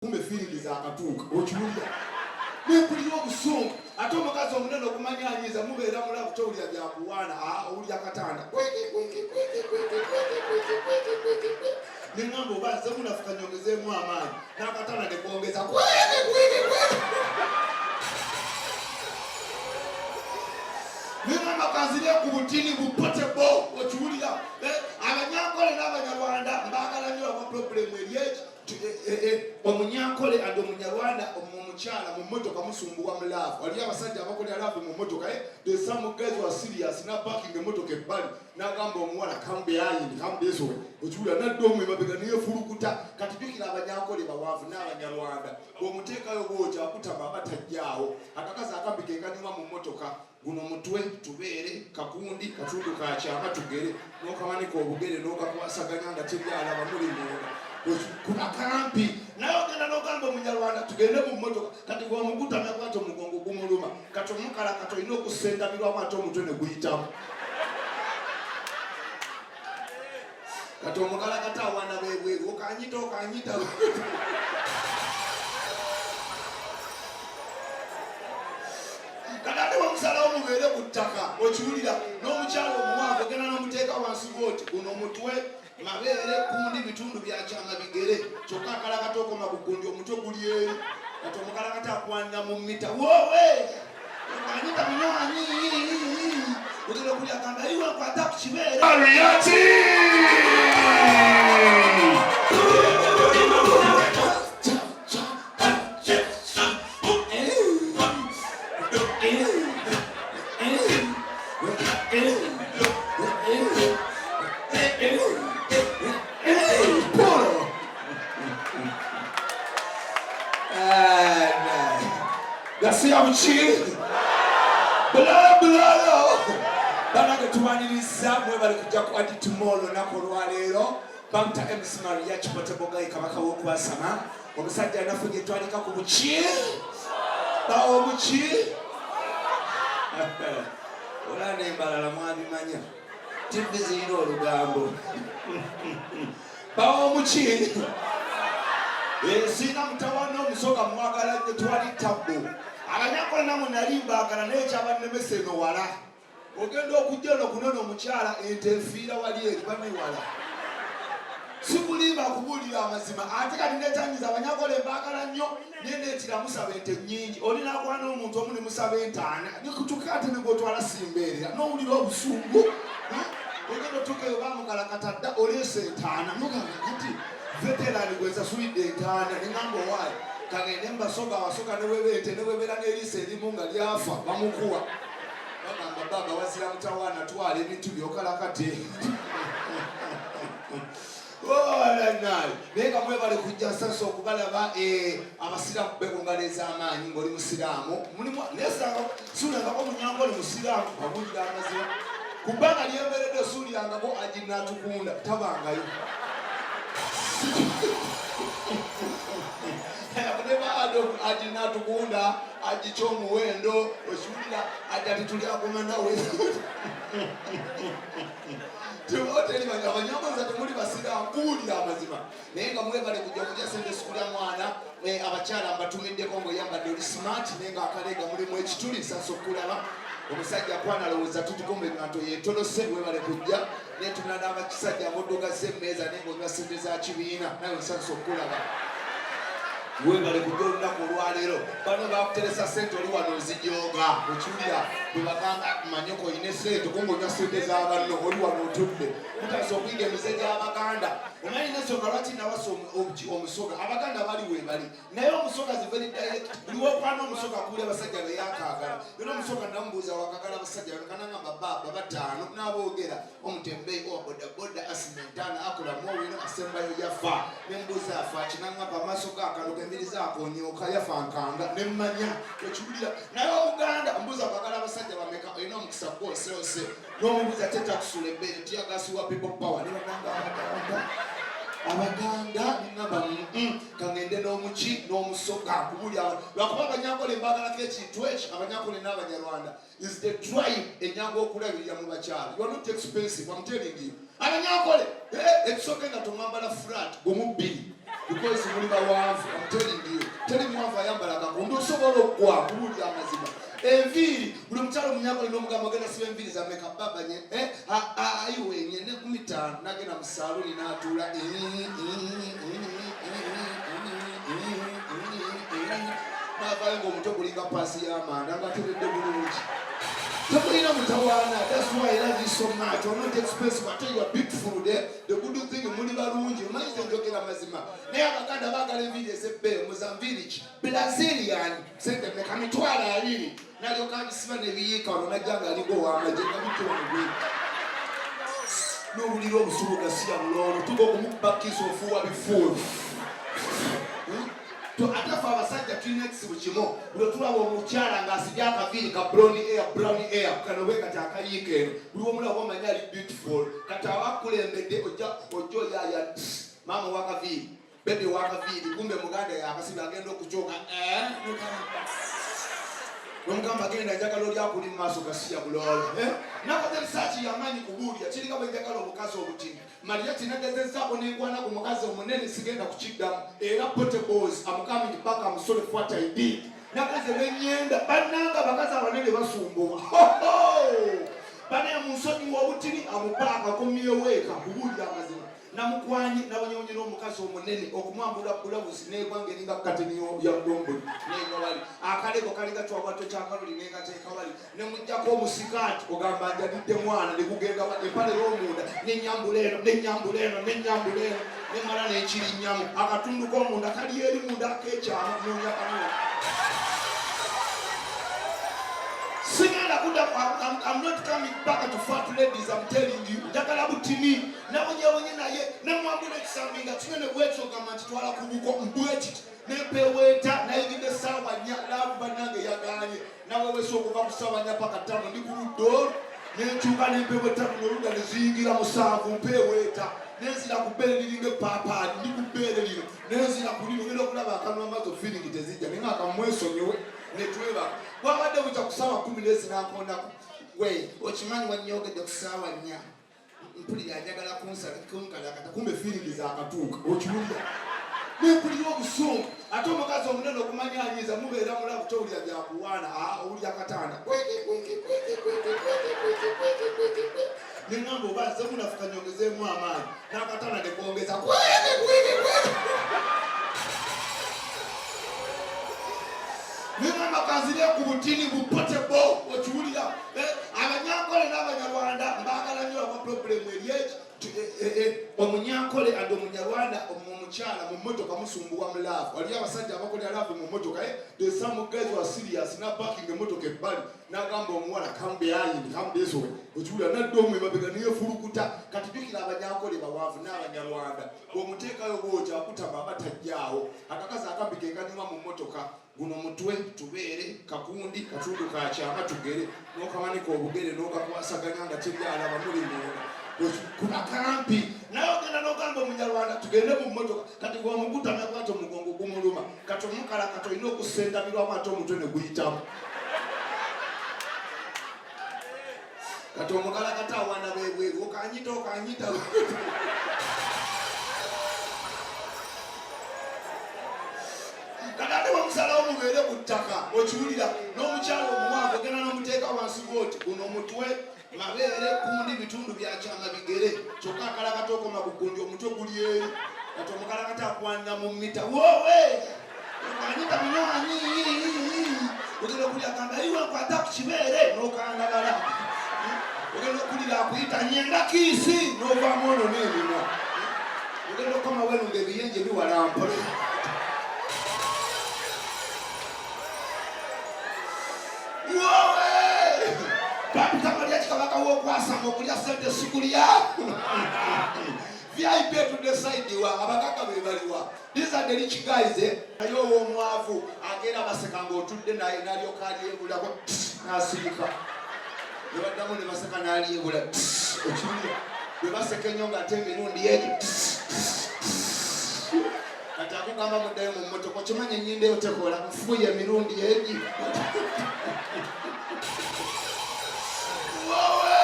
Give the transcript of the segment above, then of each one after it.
Kumbe feeling zakatuuka, okiwulira nempulira obusungu. Ate omukazi omunene okumanya anyiiza, mubeera mulabu, towulira byakuwaana, owulira katanda neŋamba oba nze munafuka nyongezeemu amaanyi n'akatanda nekwongeza. Neŋamba kanzire ku butini bu portable, okiwulira. Abanyankole n'Abanyarwanda mbaagala nnyo. Aba problem eri eki, omunyankole and Omunyarwanda omukyala mu mmotoka musumbuwa mu love. Waliyo abasajja abakolera love mu mmotoka. There's some guys who are serious, na parking emmotoka ebbali n'agamba omuwala, "Come behind, come this way," okiwulira, nadda omu emabega neyefulukuta. Kati jjukira Abanyankole bawanvu n'Abanyarwanda, bw'omuteekayo bwoti akutama aba tajjaawo. Akakazi akambi ke kanyuma mu mmotoka. Guno mutwe tubeere kakundi katundu kakyama tugere n'okawanika obugere n'okakwasaganya nga teryalaba muli munda kuba kampi. Naye ogenda n'ogamba Omunyarwanda, "Tugende mu mmotoka." Kati bwomukutamya bwati omugongo gumuluma. Kati omukala kati olina okusendabirwamu ate omutwe ne guyitamu. Kati omukala kati awaana bebweru, okanyita okanyita. Kati ate bwemusalawo mubeere ku ttaka, okiwulira, n'omukyalo omuwanvu ogenda n'omuteeka wansi bwoti, guno mutwe, mabeere, kundi bitundu byakyama bigere. Kyokka akalakata okoma ku gundi, omutwe guli eri. Kati omukalakata akwanira mu mita wowe okanyita munywanyi, ogenda okulya agamba iwe nkwata ku kibeere. Mariachi! Polo. Gasiya buki bulalo banange, tubaniriza, mwebale kujja ku Adit Mall olunaku olwaleero. Bamta MC Maria Portable Guy, kabaka w'okwasama, omusajja anafu gye twalika ku buki bawo buki olaba n'embalala mwabimanya. TV zirina olugambo bawo muki. Siina mutawana, omusoga mwagala nnyo, twali tabbu. Abanyakola namwe nali mbaagala, naye ekyabannemesa eno wala. Ogenda okujja eno kunona omukyala, ente efiira wali eri banewala. Sikulimba, kubuulira amazima. Ate kati nekyanyiza, Abanyakola embaagala nnyo, naye neetira musaba ente nnyingi. Oli nakwana omuntu omu ne musaba entaana, nikutuka ate negwotwala simbeerera n'owulira obusungu. Ogenda otuuka eyo bamukalakata dda, oleesa entaana nogamba kati veterani gwensasulidde entaana. Neŋamba owaayi kagende mubasoga, abasoga neweba ente newebera n'eriiso erimu nga lyafa bamukuwa, bagamba baba wazira mutawaana, twala ebintu byokalakate. Naye nga mwebale kujja, nsanyuse okubalaba. Abasiraamu bekungala ez'amaanyi ng'oli musiraamu mulimu, naye suulangako munyankole musiraamu. Abuulira amazima, kubanga lyemberedde suulirangako aginatukunda tabangayo. Aginatukunda agikya omuwendo, okiwulira, ajja tetulyakuma nawe. Abanyankole temuli basiraamu, kuwulira amazima. Naye nga mwebale kujja kujja sente sukulu ya mwana. Abakyala mbatumiddeko ngaoyambadde oli smart, naye nga akaleega mulimu ekituli. Nsasa okulaba omusajja akwana alowooza tutukumba enganto yetolose. Webale kujja. Netumula n'abakisajja ngaoddugaza emmeeza naye ngaonywa sente za kibiina, nawe nsasa okulaba. Webale kujja olunaku olwaleero. Bano bakuteresa sente, oli wano ozijooga, okiwulira, bwe bagamba manyoko olina sente kumba onywa sente z'abanno. Oli wano otudde mutandisa okuyiga emize gy'Abaganda. Omanyi nensonga lwaki nawasa omusoga? Abaganda bali webali, naye omusoga is very direct. Buli wokwana omusoga akuwulira abasajja beyakaagala. Era omusoga namubuuza, "Wakagala abasajja kanangamba baba bataano?" N'aboogera, omutembeyi owa bodaboda asimentana akola mowino, asembayo yafa. Nembuuza, "Afa kinangamba amaaso gaakano gembiriza akonyooka, yafa nkanga." Nemmanya, okiwulira. Naye Omuganda mbuuza, "Kwagala abasajja bameka?" Olina omukisa gwose n'omubuuza tetakusula ebbeere tiyagasiwa People Power. Ne bananga Abaganda, Abaganda ningamba kangende n'omuki n'omusoga kubulya, lwakuba Abanyankole mbagalako ekintu eki. Abanyankole n'Abanyarwanda is the tribe enyangu okulabirira mu bakyala. You are not expensive, I'm telling you. Abanyankole, ekisooka nga tomwambala flat gumu bbiri. Because muli bawanvu, I'm telling you. Teri muwanvu ayambala akakondo, osobola okugwa kubuulira amazima. Enviiri, buli mukyalo omunyankole n'omugamba ogenda siba enviiri za meka baba nye, eh, ayiwe nye ne ku mitaano n'agenda mu saaluuni n'atuula. N'avaayo ng'omutwe gulinga paasi y'amanda ng'ateredde bulungi. Temulina mutawaana. That's why I love you so much. You're not expensive, ate you are beautiful. The good thing, muli balungi. Omanyi nze njogera mazima. Naye Abaganda baagala enviiri ez'ebbeeyi. Muza nviiri ki? Brazilian. Sente meka? 20,000. N'alyoka abisiba ne biyiika wano n'ajja ng'alinga ow'amagye nga bityo wano bwe. N'owulira obusubu gasiya buloolo. Tuga okumukuba kiisi ofuuwa bifuulo. Ate ffe abasajja tulina ekizibu kimu. Buli tulaba omukyala ng'asibye akaviiri ka brown hair, brown hair kano bwe kati akayiika eno, buli womulaba omanyi ali beautiful. Kati aba akulembedde ojja ojja oyaaya maama owakaviiri, baby owakaviiri, kumbe muganda yakasibye agenda okukyoka nomugamba genda njagala oli akuli mu maaso gasiya buloolo. Nakoze research yamaanyi kubuulira kiringa bwe njagala omukazi obutini. Maria tinagezezzaako nenkwana ku mukazi omunene, sigenda kukiddamu. Era potables, I'm coming back, I'm sorry for what I did. Nakaze nenyenda bannanga abakazi abanene basumbuwa banaye mu nsonyiwa obutini amupaaka komyeweeka kubuulira amazima. Namukwanye nabonyebonye n'omukazi omunene okumwambula bulawuzi negwanga eringa kateni ya domboli nenga wali akalego kalinga kyabwato kyakaloli nengateeka wali nemugjako omusikaati ogamba njalidde mwana negugenda empale y'omunda nenyambula eno nenyambula eno nenyambula eno nemala nenkirinnyamu akatundu k'omunda kali eri munda akekyama nonya kanula. Sigenda kudda. I'm not coming back to fat ladies, I'm telling you. Njagala butini. Nabonyebonye naye nemwambula ekisambi nga kinene bwekyo ogamba nti twala ku buko mbwekiti nempeweeta nayingidde essaawa 4 love bannange yaganye nawewesa okuva ku ssaawa 4 paka 5 ndi ku ludda olwo nenkyuka nempeweeta luno oludda neziyingira 7 mpeweeta nenzira ku bbeere liringa epaapaali ndi ku bbeere lino nenzira ku lino ngenda okulaba akanwa amaazo feeling tezijja naye nga akamwesonyiwe netwebaka bwabadde bukya ku ssaawa 10 nezinankondako gwe okimanyi wanyogedde ku ssaawa 4 mpulira njagala kunsala kunkalakata kumbe feeling zakatuuka okiwulira nempulira obusungu. Ate omukazi omunene okumanya anyiiza mubeera mulabu towulira byakuwaana owulira katanda neŋamba oba nze munafuka nyongezeemu amaanyi n'akatanda nekwongeza kweke kweke kweke neŋamba kanzire ku butini bupotable okiwulira. Abanyankole n'Abanyarwanda mbaagala nnyo lwa problem eri eki omunyankole and omunyarwanda omukyala mu mmotoka musumbuwa mu love. Waliyo abasajja abakolera love mu mmotoka. There's some guys who are serious na parking emmotoka ebbali n'agamba omuwala, "Come behind, come this way." Okiwulira nadda omu emabega neyefulukuta. Kati jjukira abanyankole bawanvu n'Abanyarwanda bw'omuteekayo bwoti akutama aba tajjaawo. Akakazi akambi ke kanyuma mu mmotoka guno mutwe tubeere kakundi katundu kakyama tugere n'okawanika obugere n'okakwasaganya nga tebyalaba muli munda kuba kampi naye ogenda n'ogamba omunyarwanda tugende mu mmotoka kati gwamukutamya bwati omugongo gumuluma kati omukala kati olina okusendabirwamu ate omutwe ne guyitamu kati omukala kati awaana bebweru okanyita okanyita kati ate bwemusalawo mubeere ku ttaka okiwulira n'omukyalo omuwanvu ogenda n'omuteeka wansi bwoti guno omutwe mabeere kundi bitundu byakyama bigere kyokka akalakata okoma ku gundi omutwe guli eri kati omukalakata akwanira mu mita wowe okanyita munywanyi ogenda okulya agamba iwe nkwata ku kibeere n'okangabala ogenda okulira akuyita nyenda kiss n'ovaamu ono n'emimwa ogenda okukoma wenu ng'ebiyenje biwalampola. Wowe! Papita kikabaka w'okwasama okulya sente sikulya VIP etudde side wa abagagga be baliwa. These are the rich guys, eh? Naye ow'omwavu agenda baseka ng'otudde naye n'alyoka alyebulako n'asirika ne baddamu ne baseka n'alyebula okiwulira bwe baseka ennyo ng'ate emirundi egi kati akugamba muddayo mu mmotoka okimanyi ennyindo eyo tekola nfuuye emirundi egi. Wowe!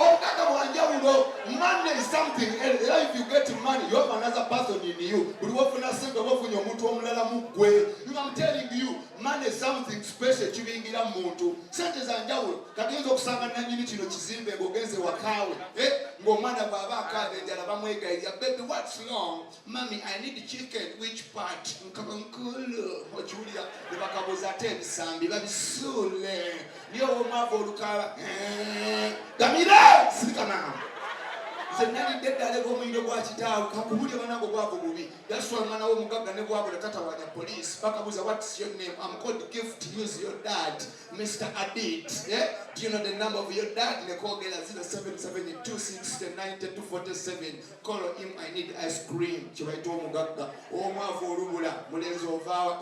Obugagga bwanjawulo. Yanjawulo. Money is something else. Era if you get money, you have another person in you. Buli wofuna sente oba ofunye omuntu omulala mu ggwe. I'm telling you, money is something special kibingira mu muntu. Sente za njawulo. Kati oyinza okusanga nannyini kino kizimbe ng'ogenze wakaawe, eh, ng'omwana bw'aba akaaba enjala bamwegayirira, baby what's wrong? Mummy, I need chicken. Which part? Nkabankulu. Okiwulira ne bakabuuza ate ebisambi babisuule. Naye ow'omwavu olukaaba, eh, gamire sirika maama. Nze nalidde eddala eg'omuyindo gwa kitaawe kakubulye banange obwavu bubi. That's why omwana w'omugagga ne bwabula tatawaanya police. Bakabuuza what's your name? I'm called Gift. Use your dad, Mr. Adit. Yeah? Do you know the number of your dad? Nekwogera 0772690247. Call him, I need ice cream. Kye bayita omugagga. Omwavu olubula mulenzi ovaawa.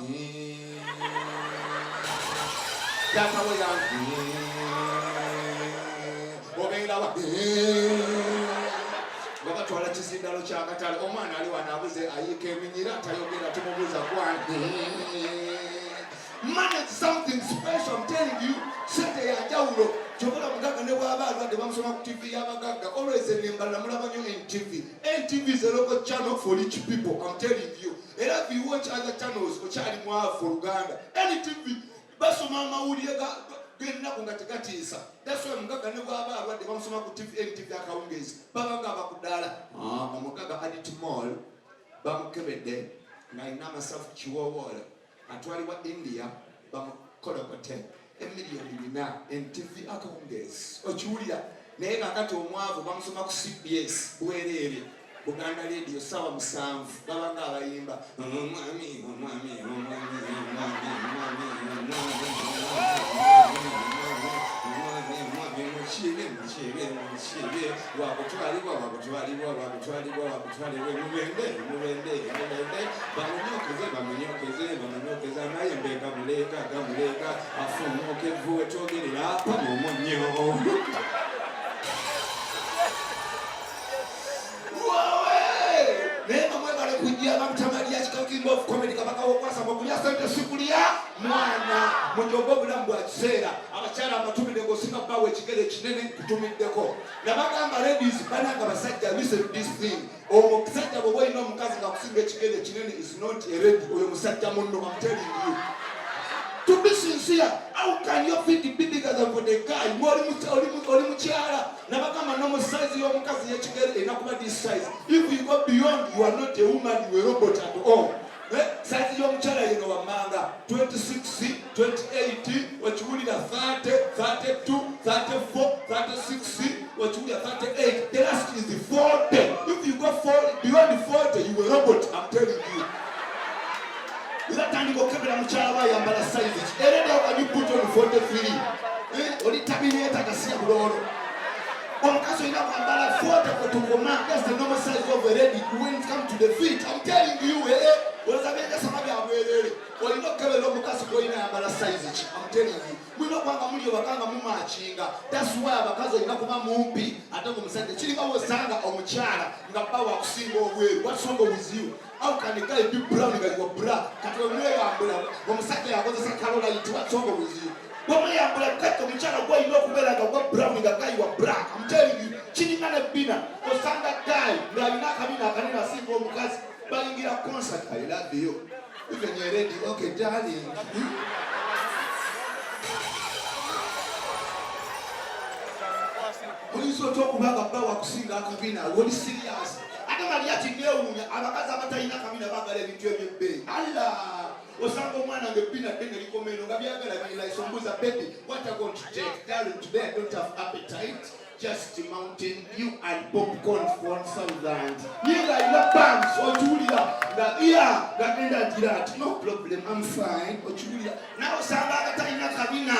Taata we yange. Obeerawa. Nga batwala kizindalo kyakatale omwana ali wano abuze ayiika eminyira tayogera tumubuuza gwani. Money is something special, I'm telling you. Sente ya njawulo. Kyobola mugagga ne bw'aba alwadde bamusoma ku TV y'abagagga. Always enembala mulaba nnyo NTV. NTV is a local channel for rich people, I'm telling you. Era if you watch other channels, okyali mwavu Oluganda. NTV basoma amawulire g'ennaku nga tegatiisa. That's why mugagga ne bw'aba alwadde bamusoma ku TV NTV akawungeezi. Baba nga abakudaala. Ah, omugagga Adit Mall bamukebedde ng'alina amasavu kiwoowoolo. Atwalibwa India bamukolokote emiliyoni 4. NTV akawungeezi okiwulira. Naye kakati omwavu bamusoma ku CBS bwereere, Buganda Radio sawa 7 baba nga abayimba omwami omwami omwami omwami omwami omwami omwami mukibe mukibe mukibe wakutwalibwa wakutwalibwa wakutwalibwa wakutwalibwa mubende mubende mubende bamunyokeze bamunyokeze bamunyokeze amayembe gamuleega gamuleega afuumuuka evvu wetwogerera apa mumunyo. Naye nga mwebale kujja bamutamalya King of Comedy kabaka wokwasama okulya sente si kulya mwana mujoga obulamu bwa kiseera. Abakyala abatumidde ng'osinga bbaawo ekigere ekinene kutumiddeko nabagamba ladies bananga basajja, listen to this thing. Omusajja bw'oba olina omukazi nga kusinga ekigere ekinene is not a lady, oyo musajja munno. I'm telling you to be sincere, how can your feet be bigger than for the guy? Oli mukyala nabagamba nomu size y'omukazi y'ekigere erina kuba this size. If you go beyond, you are not a woman, you are a robot at all. Eh, size y'omukyala yeno wammanga 26 28 okiwulira 30 32 34 36 okiwulira 38, the last is 40. If you go 40, beyond 40, you are a robot, I'm telling you. Era tandika okukebera mukyala we ayambala size ki. Era now can you put on 43? Eh, oli tabireeta gasiya buloolo. Omukazi olina kwambala 40 kwetukoma. That's the normal size of a lady when it come to the feet, I'm telling you. Eh, eh, olazabyengasama bya bwerere. Olina okukebera omukazi gwolina ayambala size ki, I'm telling you. Mulina okubanga muli ewaka nga mumakinga. That's why abakazi olina kuba mumpi ate nga omusajja kiringa wosanga omukyala nga bba wakusinga obweru. What's wrong with you? How can a guy be brown nga you are black? Kati wemweyambula omusajja yakozesa kalolaiti. What's wrong with you? Bwemweyambula kati omukyala gwolina okubeera nga gwa brown nga guy wa black, I'm telling you. Kiringa nebbina osanga guy ng'alina akabina akanene asinga omukazi bayingira concert. I love you even you're ready. Okay darling. Oyinza otya okuba nga bba wakusinga akabina? Oli serious? Ate Maria kineewuunya abakazi abatalina kabina baagala ebintu ebyebbeeyi. Alla osanga omwana nga ebbina ddene likoma eno nga byagala biraiso mbuuza baby, what are going to take? Darling, today I don't have appetite, just Mountain Dew and popcorn for 1000. Ye ng'alina banks okiwulira nga iya ngagenda agira ati no problem, I'm fine. Okiwulira nawe osanga agatalina kabina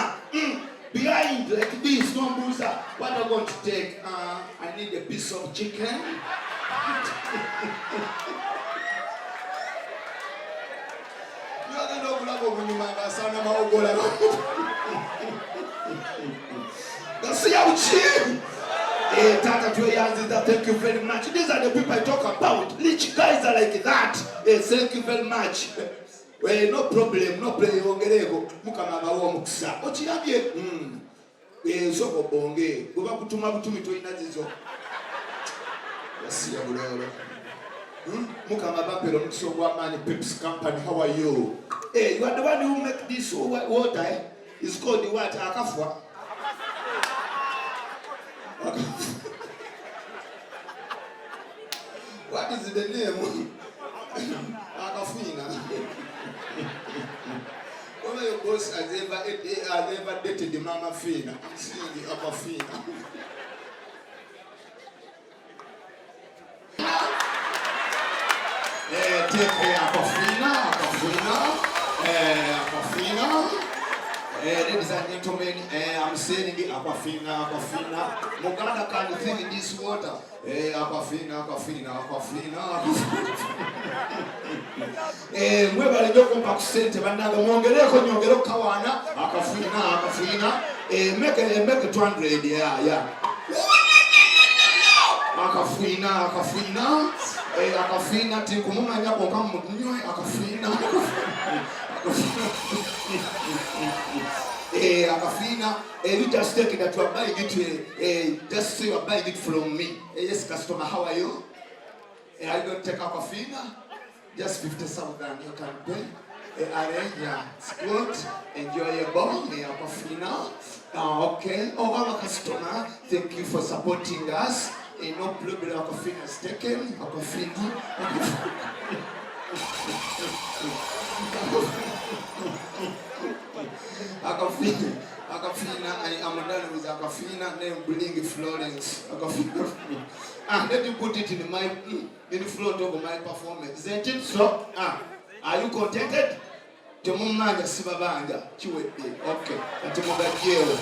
behind like this nombuuza what are going to take? I need a piece of chicken. Agenda okulaba obunyuma ng'asaana mawogola gasiya buki. Eh, tata tweyanziza, thank you very much. These are the people I talk about. Rich guys are like that. Eh, thank you very much. Eh, no problem, no problem. Ongereko mukama abawe omukisa. Okirabye? Eh, nsooka obonge bwe bakutuma butumi tolina zizo. Yasiya buloolo. Mukama bampera omukisa ogw'amaanyi. Pepsi company, how are you? Hey, you are the one who make this water, eh? It's called what? Akafwa. What is the name? Akafiina. Whether your boss has ever dated Mama Fina, I'm seeing Aquafina. Take Aquafina, Aquafina, Aquafina. Ladies and gentlemen, I'm saying Aquafina, Aquafina. Muganda can drink this water. Aquafina, Aquafina, Aquafina, Aquafina. Mwebale nnyo okumpa ku ssente, bannange. Mwongereko, nyongere okukawaana. Akafiina, akafiina. Make 200, yeah. Akafiina, akafiina. Akafiina tinkumumanya kwonka munywe akafiina, akafiina. Akafiina. You just take it that you are buying it, just say you are buying it from me. Yes, customer, how are you? Are you going to take Aquafina? Just 50,000 you can pay. Arrange, yeah, it's good. Enjoyable. Aquafina. Okay. Oh, our customer, thank you for supporting us. No problem, Aquafina is taken. Aquafina. Aquafina. Aquafina. Aquafina, I am done with Aquafina. Name bring Florence. Aquafina. Ah, let me put it in front of my performance. Isn't it so? Ah, are you contented? Temumanja, sibabanja, kiwedde. Okay, kati mugajjeewo.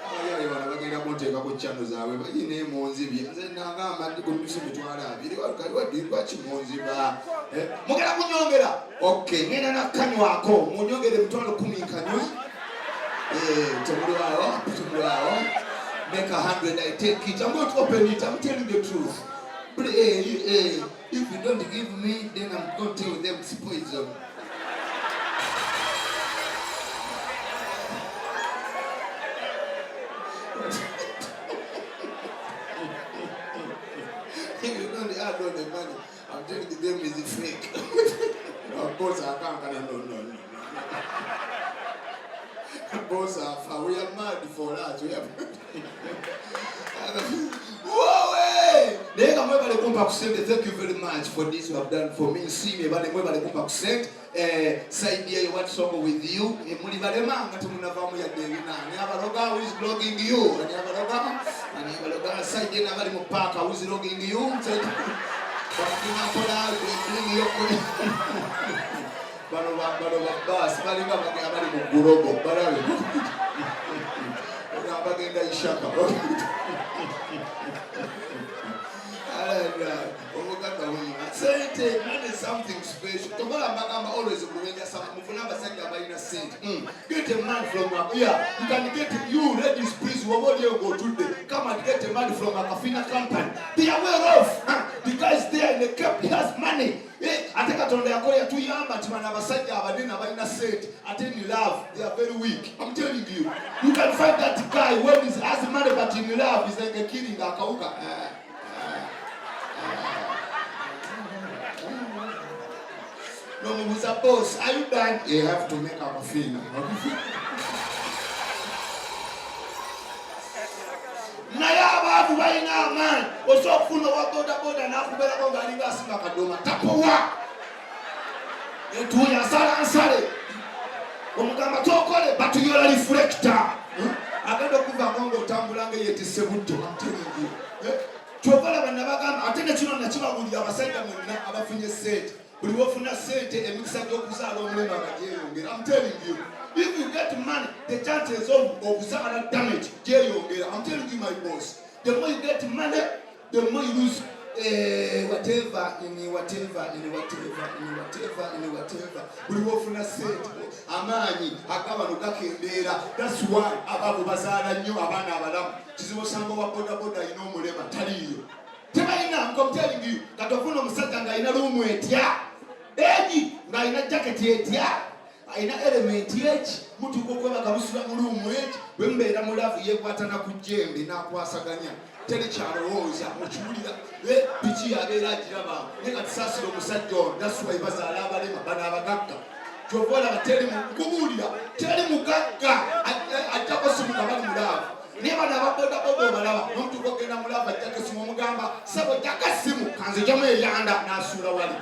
Abayaye bano bagenda kunteeka ku channel zaabwe bayine munzibye. Nze nagamba ndi ku nusu 20,000, waddi lwaki munziba? Mugenda kunyongera. Okay, ngenda nakanywako, munyongere 10,000 nkanywe. Temulwawo, temulwawo. Make 100, I take it. I'm going to open it. I'm telling the truth. But, if you don't give me, then I'm going to tell them it's poison. If you don't add on the money, I'm telling them it's fake. Of course, I can't. No, no, no, no. Boss, we are mad for that. We are. Whoa, hey! Naye nga mwebale kumpa ku sente. Thank you very much for this you have done for me. Nsiimye bale, mwebale kumpa ku sente. Side eyo, what's wrong with you? Muli balema nga temunavaamu yadde ebina. Ani abaloga? Who is blogging you? Ani abaloga? Ani abaloga? Side eno abali mu paaka, who is logging you? Side bamutunakola bring your bano bano babaasi balinga abali mu gulogo, balabe bagenda ishaka. Omugagga weyima sente. Money is something special. Tokola mbagamba always buli sama mufune abasajja abalina sente. Get a man from, yeah, you can get, you ladies, please, woba oli eyo ng'otudde, come and get a man from Akafina company. They are well off, huh? The guy is there in the Cape, he has money. Ate Katonda yakola yatuyamba nti bano abasajja abanene abalina sente ate in love they are very weak. I'm telling you, you can find that guy when he has money, but in love he's like a killing akawuka. Nomubuuza, "Boss, are you done?" You have to make Aquafina. Naye abaavu balina amaanyi. Osobola okufuna owa bodaboda n'akubeerako ng'alinga asinga kadoma, tapowa entuuyo, asala nsale, omugamba tokole batuyola reflector. Agenda okuvaako ng'otambula nga yeetisse butto. I'm telling you. Kyova olaba nabagamba, ate ne kino nakibabulira, abasajja mwenna abafunye sente, buli wofuna sente emikisa gy'okuzaala omulema nga gyeyongera. I'm telling you, if you get money, the chances of okuzaala damage gyeyongera. I'm telling you, my boss, the more you get money, the more you lose, whatever in whatever in whatever in whatever in whatever. Buli wofuna sente amaanyi agabano gakendeera. That's why abaabo bazaala nnyo abaana abalamu. Kizibu osanga owa bodaboda alina omulema, taliiyo, tebalina. I'm telling you, kati ofuna omusajja ng'alina luumu etya egi, ng'alina jaketi etya, alina elementi eki, mutuuka okwebaka, musula mu luumu eki, bwe mubeera mu love yeekwatana ku jjembe n'akwasaganya. Teri kyalowooza okiwulira eh, piki yabeera agiraba naye nga tusaasira omusajja ono that's why bazaala abalema bano abagagga kyova olaba teri nkubuulira teri mugagga ajjako simu nga bali mulaavu naye bano ababodaboda obalaba nomutuuka okugenda mulaavu ajjako esimu omugamba sebo jjako esimu kanzijamu eyanda n'asuula wali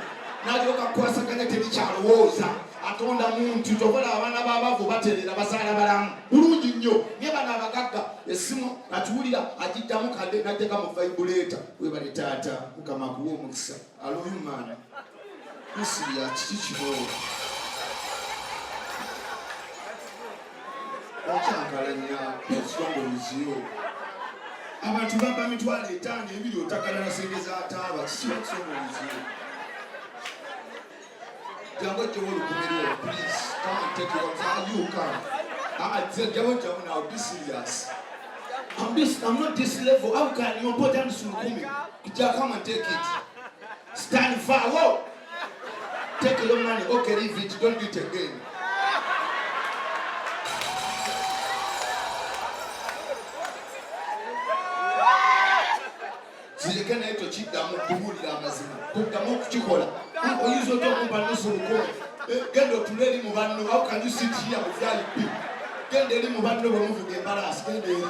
n'alyoka kukwasaganya teri kyalowooza atonda muntu kyova olaba abaana b'abaavu batereera bazaala balamu bulungi nnyo naye bano abagagga esimu atuwulira agiddamu kade najjaka mu vaibuleeta webale taata mukama akuwa omukisa aloyumaana kusirya kiki kino okyankalanya ekitongoliziyo abantu baba mitwalo etaano ebiri otakala na sente za taaba kiki ekitongoliziyo Jangu ojjewo olukumi lwo, please. Come and take your ah, you come. Ah, ah, jangu jangu now, be serious. I'm this, I'm not this level. How can you put down lukumi? Ja, come and take it. Stand far. Whoa. Take your money. Okay, leave it. Don't do it again. Kireke naye tokiddamu kubuulira amazima kuddamu okukikola oyinza otya okumpa nusu lukumi eh, genda otule eri mu banno how can you sit here mu vip genda eri mu banno bwe muvuga embalaasi genda eri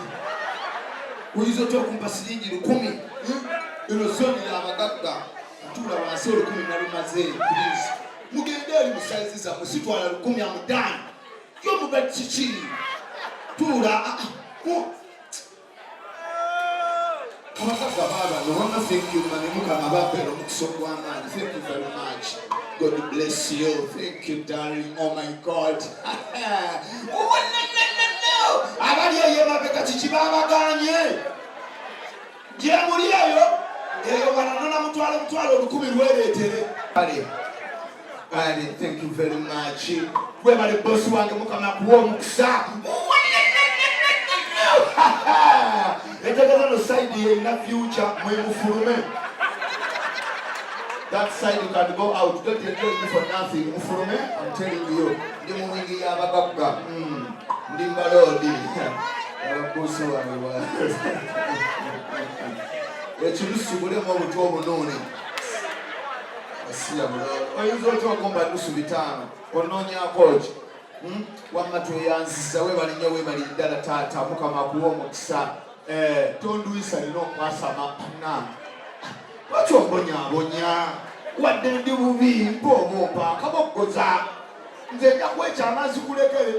oyinza otya okumpa siringi lukumi hmm? eno zoni yabagagga tuula wansi olukumi nalumaze please mugende eri mu sayizi zammwe sitwala lukumi amudaani yo muga kiki tuula ah, ah, Abagagga baabano wama thank you mami mukama babeera omukisa ogw'amaanyi thank you very much God bless you thank you darling oh my God abali eyo emabega kiki babaganye gyemuli eyo eyo wananona mutwalo mutwalo olukumi lwereetere kale kale thank you very much webale bosi wange mukama akuwa omukisa etegeeza no side yerina future mwemufulume that side you can go out don't enjoy me for nothing mufulume I'm telling you ndi mu wingi y'abagagga hmm. ndi mbaloodi ababosi wange ekirusi bulemu obutwa obunuuni asiya buloolo oyinza otya okumba nusu bitaano onoonyako ki hmm? Wamma tweyanziza webali nnyo webali ddala taata mukama akuwa omukisa eh, tondwisa nina okwasama nange lwaki ombonyabonya wadde ndi bubi mpa obumpa akaboggoza nze nja kwekyama nzikulekere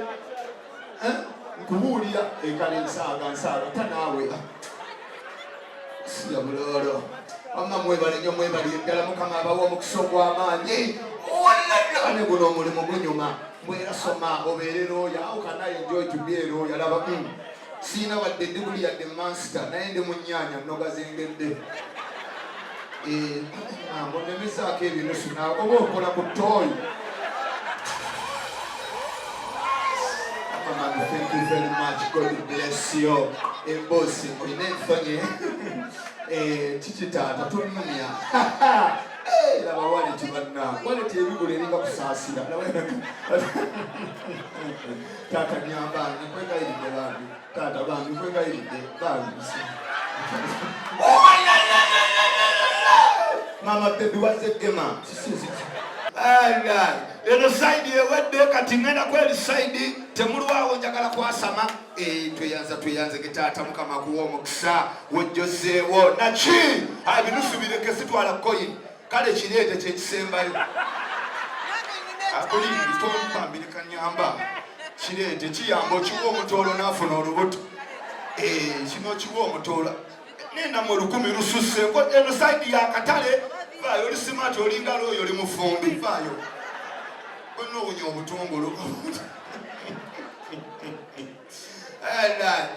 eh? Nkubuulira ekale nsaaga nsaaga ta naawe siya buloolo wamma mwebale nnyo mwebali ddala mukama abawa omukisa ogw'amaanyi ne guno omulimu gunyuma mbwera soma obeere looya how can I enjoy to be a lawyer laba mm. siina wadde diguli yadde mansita naye ndi mu nnyanya nnoga zengedde eh, ngonemezaako ebinusu nawe oba okola ku tooyi Mama, thank you very much. God bless you. Emboozi olina ensonyi eh, kiki taata tonnumya eh, laba waleti banna waleti ebigula eringa kusaasira taata nyamba nkwegayiridde bambi taata bambi nkwegayiridde bambi mama bebi wazze gema eno saidi ewedde kati ngenda kweri saidi temulwawo njagala kwasama eh, tweyanza tweyanze ge taata mukama akuwa omukisa wojjozeewo naki ebinusu bireke sitwala koyini kale kireete kyekisembayo akulindi tompambire kanyamba kireete kiyamba okiwa omutoolo n'afuna olubuto eh, kino kiwa omutoolo nenamwe olukumi lususse eno saidi yakatale vaayo oli simaati olingala oyo oli mufumbi vaayo olina owunya obutungulu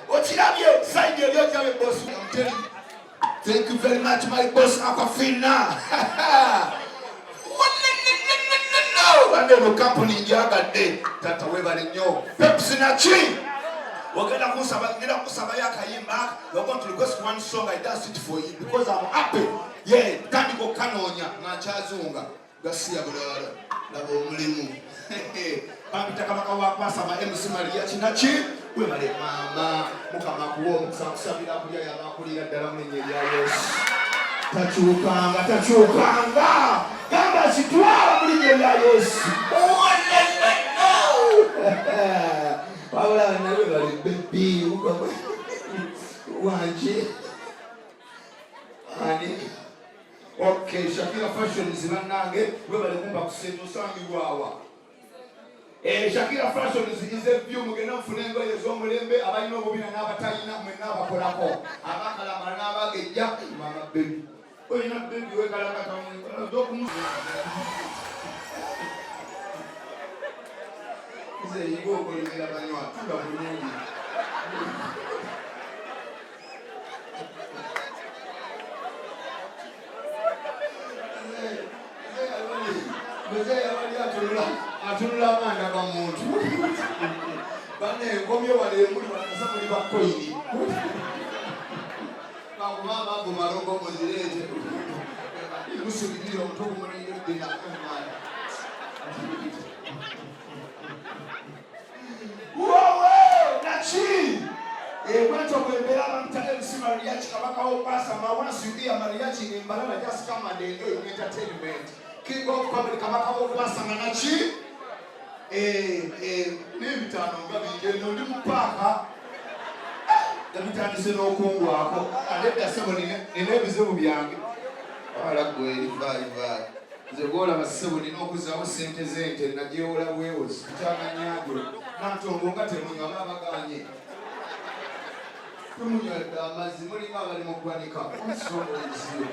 okirabye saidi eri ojabe bosi Thank you very much, my boss Aquafina. Bande eno kampuni njagadde tata webale nnyo Pepsi naki ogenda kunsaba ngenda kusabayo akayimba you're going to request one song I dance it for you because I'm happy yeah tandika okukanoonya nga nkyazunga. Gasiya bulaala, laba omulimu. Bampita kabaka wa kwasama MC Maria Kinaki. Webale maama, Mukama akuwa omukisa, nkusabira kulya yabakulira ddala mu linnya erya Yesu. Takyukanga, takyukanga, gamba kitwala mu linnya erya Yesu. Wabula nawe bali bebi wangi ani. Okay, Shakira Fashions bannange webale kumpa ku ssente osangibwawa. Eh, Shakira Fashions is a view mugenda mufune engoye ez'omulembe abalina obubina n'abatalina mwenna abakolako abakalamala n'abagejja mama baby olina baby wekalakata okumu nze yiga okolimira banywa tula bulungi. Atunula amanda ga muntu bane enkomye wano emuli wanasa muli bakoyini bakuba amago malogo muzireete musubirire omutwe gumulindiddina omwana. Wowe naki ebwetyo bwembeera bampita MC Mariachi kabaka w'okwasama. Once you hear Mariachi in Mbarara, just come and enjoy your entertainment. King of comedy, kabaka w'okwasama naki n'ebitaano nga bingi eno ndi mu paaka nga bitandise n'okungwako ate dda ssebo nina ebizibu byange wala gwe eri vaayi vaayi. Nze gwolaba ssebo nina okuzaawo ssente z'ente nagyewola bwewozi kukyanga nyanjo nantongo nga temunywa baabaganye temunywa dda amazzi mulinga abali mu ggwanika onsoboleziyo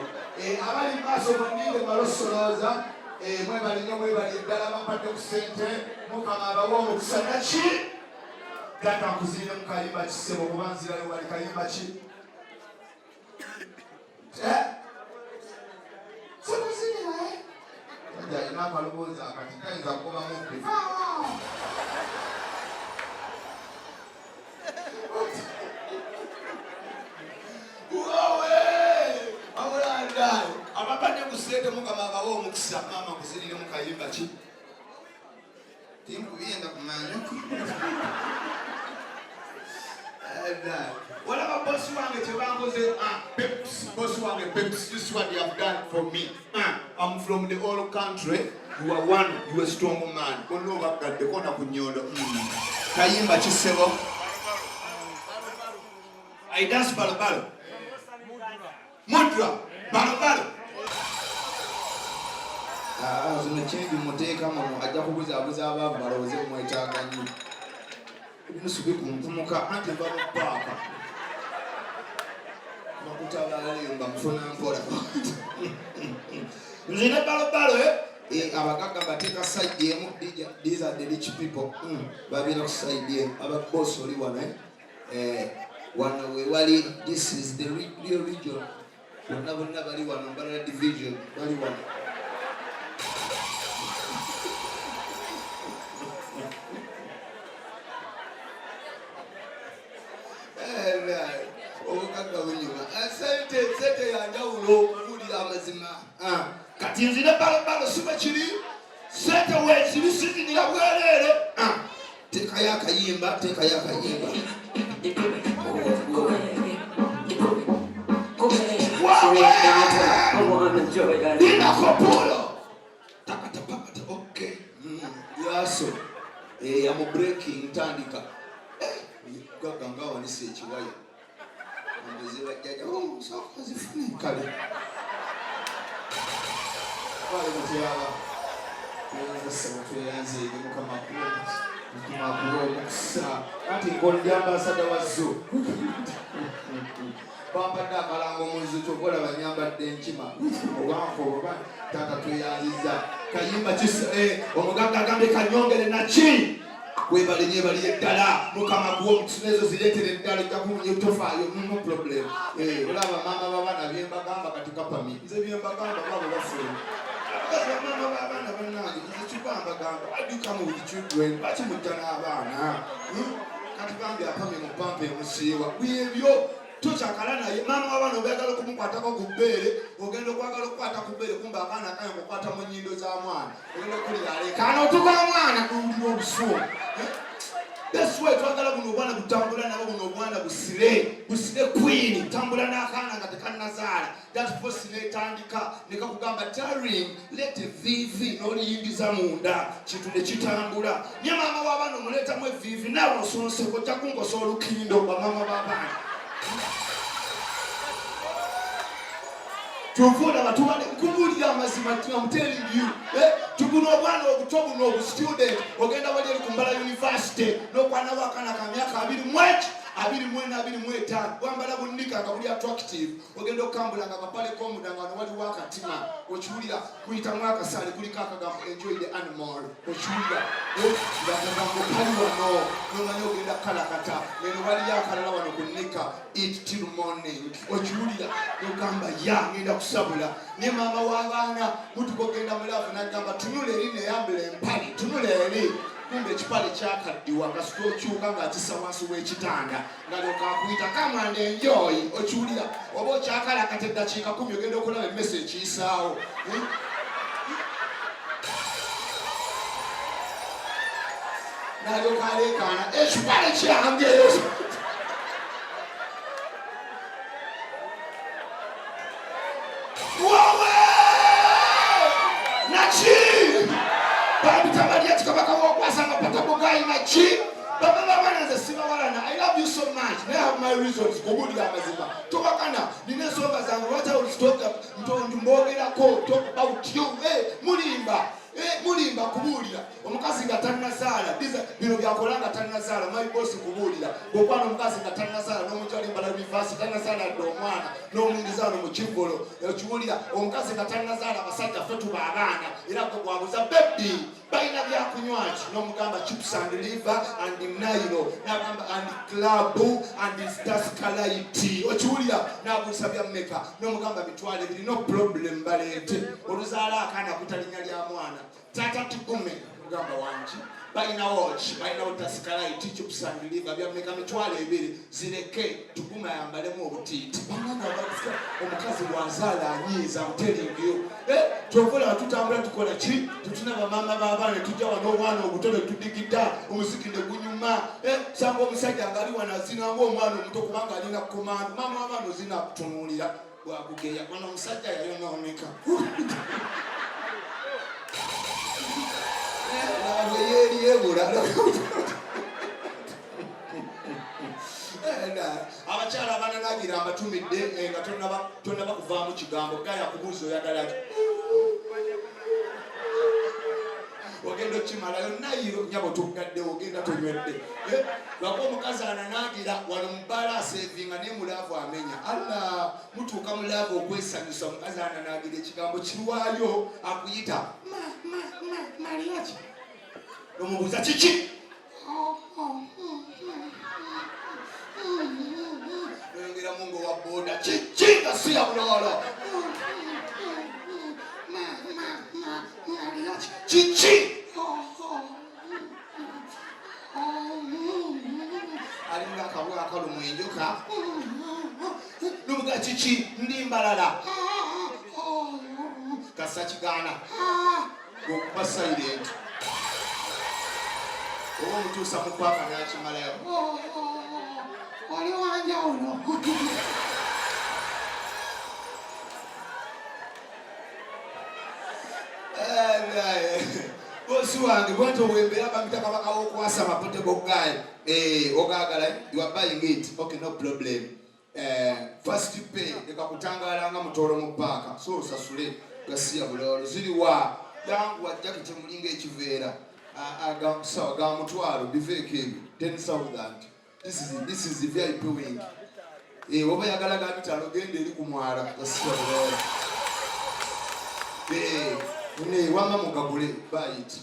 abali mu maaso muninde malosolooza mwebali nnyo mwebali ddala bampadde ku ssente Mukama abawa omukisa naki taata nkuziire mu kayimba kisebo kuba nzirayo wali kayimba ki. Sikuzinira sajja alina akaloboozi akati kayinza kuba mubbi. Wowe abulanda ababadde ku ssente Mukama abawa omukisa maama nkuzinire mu kayimba ki tinkubiyenda kumanya. Walaba bosi wange kyebankoze Peps, bosi wange Peps, this is what you have done for me. I'm from the old country. You are one, you are strong man. Bonna obaggadde kona ku nnyondo. Kayimba kisebo. I dance balobalo. Mudra balobalo. Zino kyendi muteeka muno ajja kubuzaabuza abaavu balowooze mwetaaga nnyo. Musubi kunkumuka anti nva mu paaka. Bakutabaala eyo nga mufuna mpola. Nze ne balobalo abagagga bateeka side emu, these are the rich people. Babeera ku side emu. Aba boss oli wano wano we wali, this is the real region. Bonna bonna bali wano Mbarara division bali wano. Obugagga bunyuma. Sente sente yanjawulo okuwulira amazima. Kati nzire balobalo si bwe kiri sente weeziri sizinira bwereere. Teekayo akayimba, teekayo akayimba. Nina kopulo takatapakata. Okay, yaso amu breaking ntandika gaga nga awanise ekiwaya mbuze bajjaja sooka zifune kale wale mutyaba tweyanza ssebo tweyanze eri Mukama Mukama akuwa omukisa anti nkondi ambasada wa zoo bampadde akalango mu nzu kyova olaba nyambadde enkima obanfa oba taata tweyanziza kayimba kisa omugagga agambye kanyongere naki webale nyo ebaliyo eddala Mukama akuwa omukisa nezo zireetera eddala ojja kuwunya tofaayo no problem. Olaba maama b'abaana byembagamba kati kapami nze byembagamba baabo bafule abakazi bamaama b'abaana bannange nze kyuba mbagamba why do you come with children lwaki mujja n'abaana? Kati bambi apamye mu pampa emusiiwa byebyo. Tokyakala naye maama w'abaana obyagala okumukwatako ku bbeere, ogenda okwagala okukwata ku bbeere kumba akaana akanya kukwata mu nnyindo za mwana, ogenda okulira aleekaana otuka omwana n'owulira obusungu. That's why twagala buno obwana butambula nabo, buno obwana busire busire queen, tambula n'akaana nga tekannazaala. That force netandika nekakugamba darling let eviivi n'oliyingiza munda kintu ne kitambula. Nye maama w'abaana omuleetamu eviivi naawe osonseko ojja kunkosa olukindo bamaama b'abaana. Kyova olaba tubadde nkubuulira amazima, I'm telling you, eh, tubuno obwana obuto buno obu student, ogenda wali eri ku Mbala University n'okwanawo akaana ka myaka 24, 24, 25, bwambala bunnika nga buli attractive, ogenda okukambula nga akapale k'omunda nga wano waliwo akatima, okiwulira kuyitamu akasaale kuliko akagambo enjoy the animal, okiwulira nga akagambo kali wano nomanya ogenda kukalakata, eno waliyo akalala wano ku nnika eat till morning, okiwulira ogamba ya ngenda kusabula. Ne maama w'abaana mutuka ogenda mu love nagamba tunula eri neyambula empale, tunula eri, kumbe ekipale kyakaddiwa kasita okyuka ng'akissa wansi w'ekitanda nga lyoka akuyita come and enjoy, okiwulira oba okyakalakata eddakiika 10 ogenda okulaba emmese ekiyisaawo. Nalyoka aleekaana ekipale kyange. Wowe naki bambitabalya kikabaka wokwasa amapata bugayi naki baba babaana nze sibawalana. I love you so much naye have my reasons kubuulira amazima towakana nina ensonga zange lwaki olitoka mboogerako talk about you. Mulimba. Mulimba kubuulira omukazi nga tannazaala, bino byakola nga tannazaala. My boss kubuulira bwokwana omukazi nga tannazaala n'omukyali Mbala University tannazaala dde omwana n'omuyingiza wano mu kivvolo, okiwulira omukazi nga tannazaala abasajja ffe tuba abaana era gwe gwabuza baby balina byakunywa ki n'omugamba chips and liver and Nile n'agamba and club and Tusker Lite, okiwulira n'abuusa bya mmeka n'omugamba 20,000, no problem baleete. Oluzaala akaana kutalinya lya mwana taata tugume mugamba wangi balinawo ki balinawo Tusker Lite chips and liver bya mmeka 20,000 zireke tugume ayambalemu obutiiti. Omukazi bw'azaala anyiiza, I'm telling you. Kyova olaba tutambula tukola ki tetuna bamaama b'abaana tujja wano obwana obuto ne tudigida omuziki ne gunyuma, sanga omusajja ng'ali wano azina ng'omwana omuto kubanga alina command. Maama w'abaana ozina akutunuulira bwakugeya wano omusajja yayonooneka laba bwe yeeryebula. Abakyala abananagira mbatumidde nga tonnaba kuvaamu kigambo gaya kubuuza oyagala ki ogenda okimalayo nayiro nyabo tuggaddewo ogenda tonywedde. Lwako omukazi ananaagira wano mu bbaala asevinga naye mu love amenya alla mutuuka mu love okwesanyusa omukazi ananaagira ekigambo kirwayo akuyita mariachi nomubuuza kiki noyongeramu ngaowa boda kiki nga si ya bulolo kiki alinga akabwa akalumu enjoka nomuga kiki ndi mbalala kasa kigaana okuba silent oba omutuusa mu paaka n'akimalayo oli wanjawulo. Bosi wange bwatyo bwembeera bamita kabaka w'okwasama potable guy. Ogagala you are buying it, okay, no problem. First pay leka kutangaala nga mutoolo mu paaka so osasule gasiya buloolo ziriwa yangu wajja kitemulinga ekiveera sawa ga mutwalo biveeko ebyo 10,000. This is the VIP wing. Oba yagala ga 5,000 genda eri ku mwala gasiya buloolo. Ne wama mugagule buy it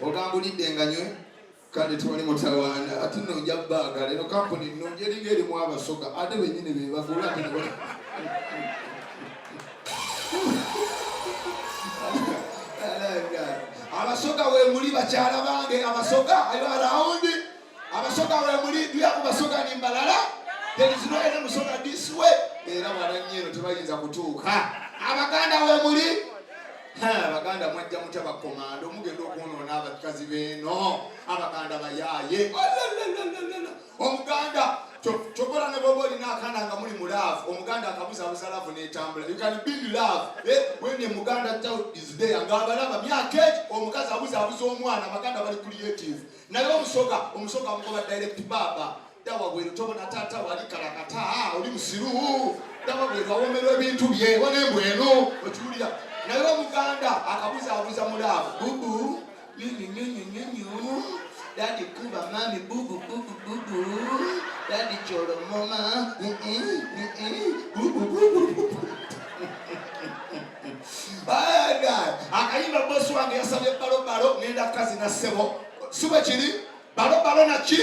ogambulidde nga nywe kale tewali mutawaana ate nno nja baagala eno kampuni nnungi eringa erimu abasoga ate bennyini bebagula ate ne abasoga wemuli bakyala bange abasoga ayo around. Abasoga wemuli, do you have Basoga ni Mbarara? There is no any Musoga this way. Era wala nnyo tebayinza kutuuka. Abaganda wemuli? Abaganda mwajja mutya bakomando, mugenda okwonoona abakazi beeno. Abaganda bayaaye. Olalalalala. Omuganda kyokola ne bwoba olina akaana nga muli mu love, Omuganda akabuzabuza love n'etambula. You can be in love, eh, when a Muganda child is there ng'abalaba myaka egi, omukazi abuzaabuza omwana. Abaganda bali creative, naye Omusoga, Omusoga amugoba direct. Baaba dawa bweru, tobona taata wali kalakata, oli musiru, dawa bweru, awomerwa ebintu bye wanembweno okiwulira. Naye Omuganda akabuzaabuza mu love. Bubu nyunyunyunyunyunyu, daddy kuba mummy, bubu bubu bubu, daddy kyolomoma, bubu bubu bubu. Akayimba bosi wange yasabye balobalo, ngenda kukazina ssebo, si bwe kiri? Balobalo naki?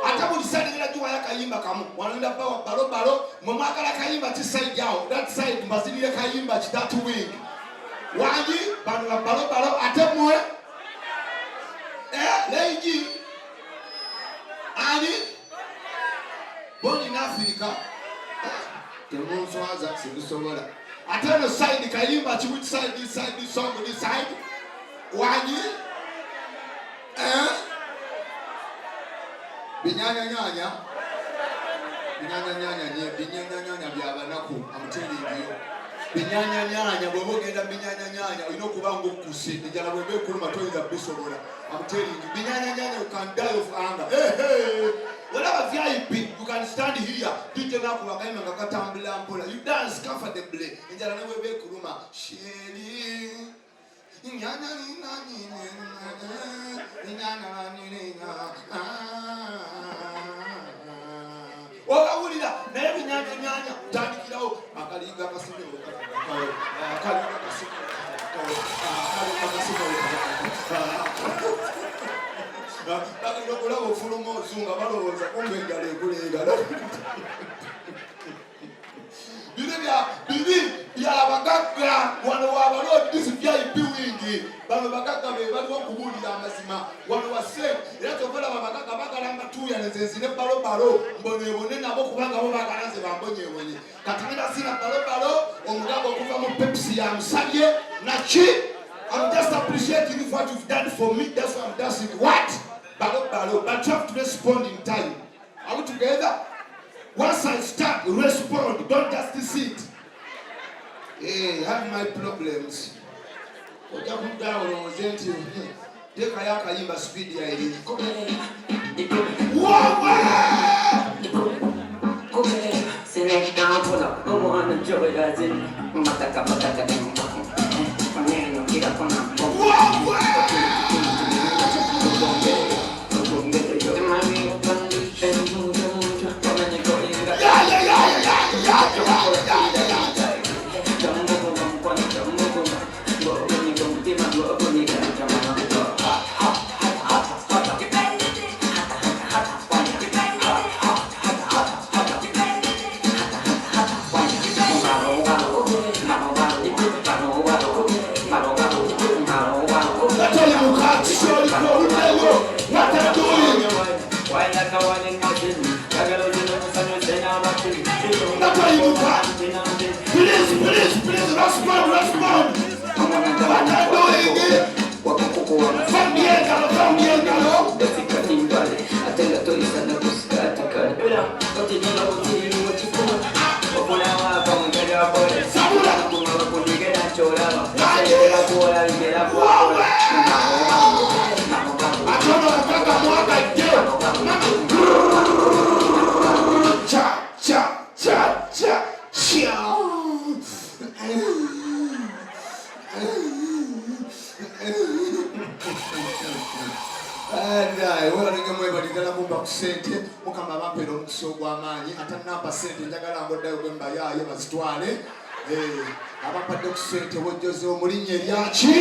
Ate buli side ngenda giwayo akayimba kamu. Wanenda bawa balobalo. Mwe mwagala kayimba ki? Side awo, that side mbazinire kayimba ki? That wing wangi bano ba balobalo, ate mwe, eh, leigi ani boni n'Afirika temunswaza, sibisobola. Ate eno side kayimba ki? Which side? This side, this song, this side wangi, eh? Binyanyanyanya, binyanyanyanya nye binyanyanyanya byabanaku. Amutelingiyo binyanyanyanya. Bw'oba ogenda binyanyanyanya olina okuba nga okkuse enjala, bweba ekuluma toyinza bisobola. Amutelingi binyanyanyanya, you can die of hunger. Hey, hey. Olaba VIP, you can stand here, DJ nakuba akayimba nga katambula mpola, you dance comfortably. Enjala ne bweba ekuluma, chérie. Nyanya nina nina nina nina, obawulira. Naye binyanyanyanya tandikirawo akalinga akasinga, akalinga akasinga, akalinga akasinga, bagenda okulaba ofuluma ozunga, balowooza kumbe enjala ekuleega. Biri bya biri byabagagga. Wano wabaloodi, this VIP wing, bano bagagga be baliwo okubuulira amazima. Wano wase era kyova olaba abagagga bagala mbatuuya nze nzine balobalo mbonebone nabo, kubanga bo bagala nze bambonyebonye. Kati ngenda zina balobalo. Omugagga okuva mu Pepsi yamusabye naki. I'm just appreciating what you've done for me. That's why I'm dancing. What? Balo balo. But you have to respond in time. Are we together? Once I start, respond. Don't just sit. Hey, have my problems. Ojja kudda olowooze nti teekayo akayimba speed ya eri. Wowe! Wowe! Yeah, yeah, yeah, yeah, yeah, yeah, yeah, yeah. Gatolimuka kikyoliko oluddeyo. What are you doing? Gatolimuka. Please, please, please, respond, respond. What are you doing? Fambiengalo, fambiengalo. Sabula. Wowe! Ate ono omugagga mwagadde. Mama. Cha, cha, cha, cha, cha. Webalinga mwebaligala mumba ku ssente. Mukama bampeera omukisa ogw'amaanyi. Atanampa ssente njagala ngoddayo gwe mbayaaye bazitwale. Eh, abampadde ku ssente wojjoze omulinnya eryaki?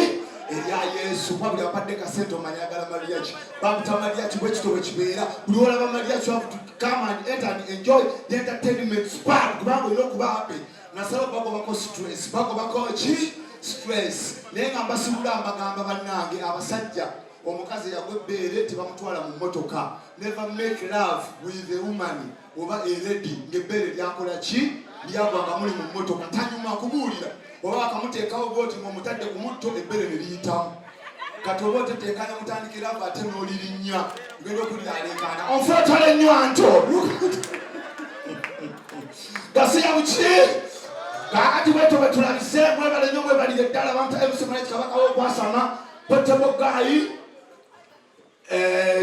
Erya Yesu. Kuba buli ampadde kasente omanya agala mariachi, bamuta mariachi. Bwekito bwe kibeera. Buli olaba mariachi, you have to come and enter and enjoy the entertainment spark, kubanga olina okuba happy. Nasala bagobako stress, bagobako ki? Stress. Naye nga mbasibula, mbagamba bannange abasajja. Omukazi yagwa ebbeere tebamutwala mu mmotoka. Never make love with a woman oba a lady ng'ebbeere lyakola ki, lyagwa nga muli mu mmotoka. Tanyuma kubuulira, oba bakamuteekawo bwoti ng'omutadde ku mutto, ebbeere ne liyitamu. Kati oba otetenkanya, mutandikira avo, ate n'olirinnya, ogenda okulira aleekaana, onfootole ennywanto gasiya buki. Kakati bwetyo bwe tulabise. Mwebale nnyo, mwebalire ddala. Bamta MC Malik, kabaka w'okwasama, potable guy.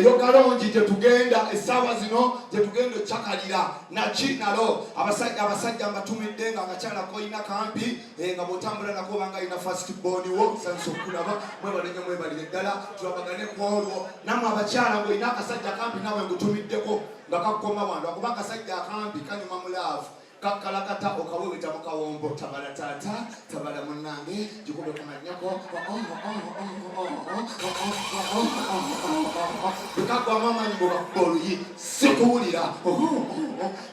Yokalongi gyetugenda essaawa zino, gyetugenda okyakalira naki nalo. Abasajja mbatumidde nga akakyala koyina kampi, nga bwotambula nako obanga alina first born wo. Sansa okulaba. Mwebale nnyo, mwebalire ddala. Tulabagane ku olwo. Nammwe abakyala, ng'olina akasajja kampi, nawe ngutumiddeko nga kakukoma wano, akuba akasajja akampi kanyuma mu love, kakalakata okaweweta mu kawombo. Tabala taata, tabala munnange, gikube ku mannyako. Bwekaggwamu amaanyi bwebakuba oluyi, sikuwulira.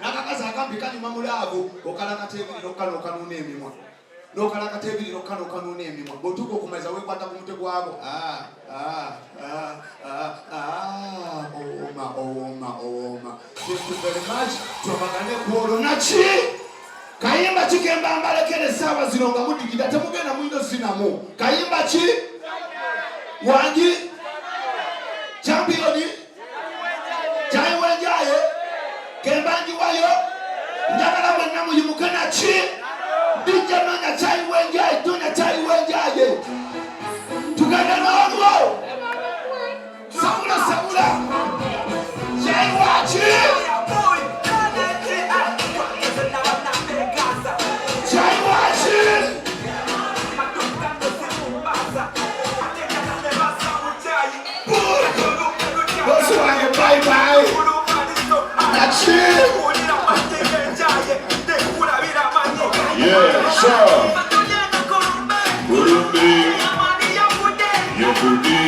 N'akakazi akampi kanyuma mu love, okalakata ebiri nokka nokanuuna emimwa, nokalakata ebiri nokka nokanuuna emimwa. Bw'otuuka okumaliza, weekwata ku mutwe gwabo. Ah, ah, ah, ah, ah, owooma, owooma, owooma. Thank you very much. Twabagane ku olwo. Naki kayimba kikemba mbalekera essaawa zino nga mudigida, temugenda mulino zinamu. Kayimba ki wangi championi kyayiwenjaye kembanjiwayo. Njagala mwenna muyimuke. Naki dijja nonya kyayiwenjaye, tonya kyayiwenjaye, tugende n'olwo. Sabula, sabula kyayiwaki, kyayiwaki. Bosi wange, bye bye. Naki. Yeah, sure. Kulumbi, Yokudi.